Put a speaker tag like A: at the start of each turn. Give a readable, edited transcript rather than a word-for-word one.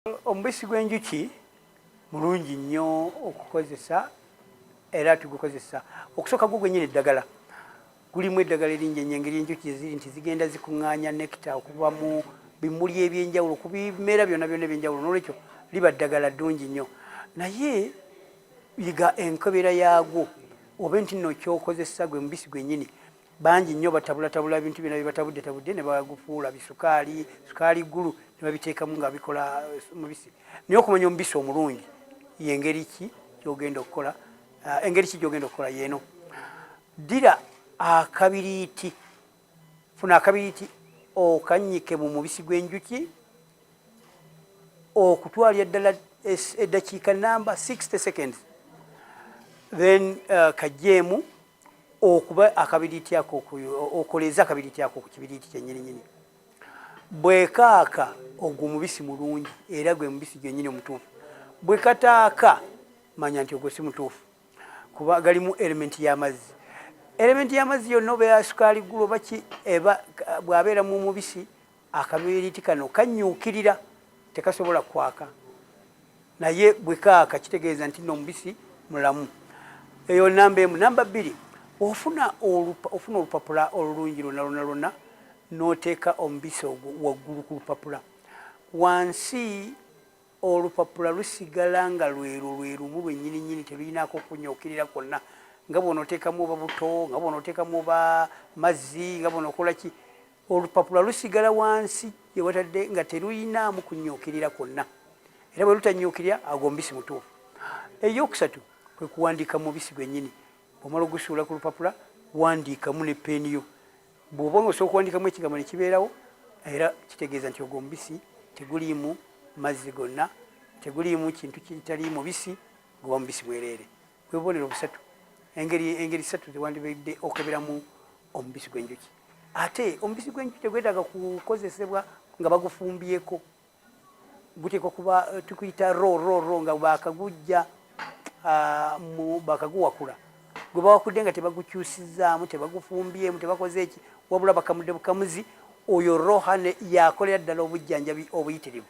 A: Omubisi gw'enjuki mulungi nnyo okukozesa era tugukozesa. Okusooka, gwo gwennyini eddagala, gulimu eddagala eringi ennyo. Engeri enjuki ziri nti zigenda zikuŋŋaanya nectar okuva mu bimuli ebyenjawulo, ku bimera byonna byonna ebyenjawulo, nolwekyo liba ddagala ddungi nnyo. Naye yiga enkebera yaagwo, obe nti nno kyokozesa gwe mubisi gwennyini. Bangi nnyo batabulatabula ebintu byonna byebatabudde tabudde ne bagufuula bisukaali, sukaali ggulu, ne babiteekamu nga bikola mubisi. Naye okumanya omubisi omulungi, yengeri ki gyogenda okukola, engeri ki gyogenda okukola yeeno: ddira akabiriiti, funa akabiriiti okanyike mu mubisi gw'enjuki okutwalira ddala eddakiika namba 60 seconds, then kajjeemu okuba akabiriiti ako, okoleeza akabiriiti ako ku kibiriiti kyennyini nyini. Bwekaaka, ogwo mubisi mulungi era gwe mubisi gwennyini omutuufu. Bwe kataaka, manya nti ogwo si mutuufu, kuba galimu element y'amazzi. Element y'amazzi yonna, oba ya sukaali ggulu oba ki, eba bw'abeera mu mubisi, akabiriiti kano kanyuukirira, tekasobola kwaka. Naye bwe kaaka, kitegeeza nti nno omubisi mulamu. Eyo namba emu. Namba 2, ofuna olupapula olulungi lwonna lwonna lwonna, n'oteeka omubisi ogwo waggulu ku lupapula. Wansi olupapula lusigala nga lweru lwerumu lwennyini nnyini, teruyinaako kunyuukirira kwonna, nga bw'onooteekamu oba buto, nga bw'onooteekamu oba mazzi, nga bw'onookola ki, olupapula lusigala wansi gye watadde nga teruyinaamu kunyuukirira kwonna. Era bwe lutanyuukirira, agwo omubisi mutuufu. Eyokusatu kwe kuwandiika mu mubisi gwennyini. Bw'omala ogusuula ku lupapula, wandiikamu ne peeni yo. Bw'oba nga osobola okuwandiikamu ekigambo ne kibeerawo, era kitegeeza nti ogwo omubisi teguliimu mazzi gonna, teguliimu kintu kitali mubisi, guba mubisi mwereere. Bwe bubonero busatu, engeri ssatu zewandibadde okeberamu omubisi gw'enjuki. Ate omubisi gw'enjuki tegwetaaga kukozesebwa nga bagufumbyeko. Guteekwa kuba tukuyita raw raw raw, nga bakagujja bakaguwakula, gwe bawakudde nga tebagukyusizaamu, tebagufumbyemu, tebakoze eki, wabula bakamudde bukamuzi. Oyo raw honey yakolera ddala obujjanjabi obuyitirivu.